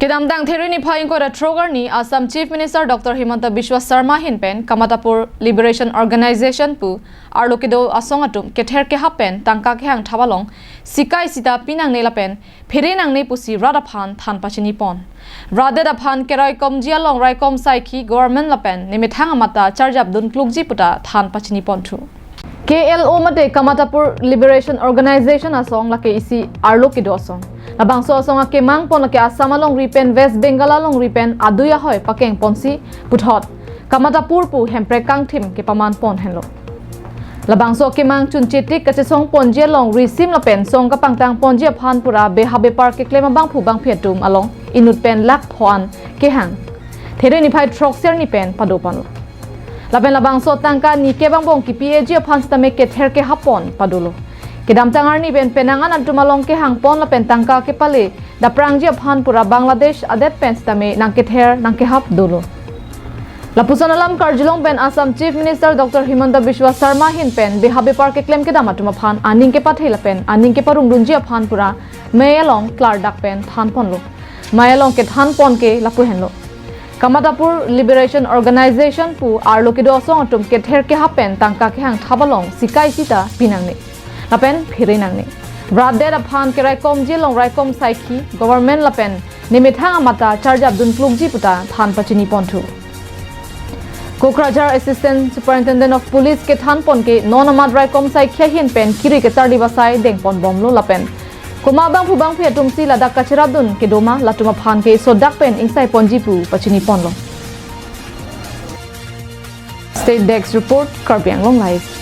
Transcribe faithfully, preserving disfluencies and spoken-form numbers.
Kedamtang There niphai ingkoi ra throk arni Assam Chief Minister Doctor Himanta Biswa Sarma ahin pen Kamatapur Liberation Organization pu arlo kedo asong atum kether kehap pen tangka kehang thap along sikai sita pinangne lapen phere nangne pusi rat aphan than pachini pon. Rat det aphan keraikomji along raikom saikhi government lapen nemethang amata charjap dun klukji puta than pachini ponthu. K L O mate Kamatapur Liberation Organization asong lake isi arlo kedo asong. Labangso asong akemang pon lake Assam alongri pen West Bengal alongri pen adui ahoi pakeng ponsi puthot Kamatapur pu Hemprek kangthim kepaman pon henlo. Labangso akemang chunchetik kachesong ponji along risim lapen song kapangtang ponji aphan pura beha bepar keklem abangphu bangphi atum along inut pen lakh pho an kehang There niphai throksi arni pen pado ponlo. Lapen labangso tangka nike bangbong kipi-eji aphan sitame kether kehap pon padolo. Kedamtang arni pen penang an atum along kehang pon lapen tangka kepale daprangji aphan pura Bangladesh adet pen sitame nangkether nangkehap dolo. Lapuson alam karjulong pen Assam Chief Minister Doctor Himanta Biswa Sarma ahin pen beha bepar keklem kedam atum aphan aning kepathe lapen aning keparongdunji aphan pura mei along klardak pen than ponlo. Mei along kethan pon ke lapu henlo. Kamatapur Liberation Organization pu arlo kedo asong atum kether kehap pen tangka kehang thap along sikai sita pinangne lapen phere nangne. Rat det aphan keraikomji along raikom saikhi government lapen nemethang amata charjap dun klukji puta than pachini ponthu. Kokrajhar Assistant Superintendent of Police kethan pon ke non amat raikom saikhi ahin pen kiri kecharli basai deng pon bomlo lapen komat bangphu bangphi atumsi ladak kacherap dun kedo ma latum aphan ke sodak pen ingsai ponji pu pachini ponlo. State Desk Report, Karbi Anglong Live.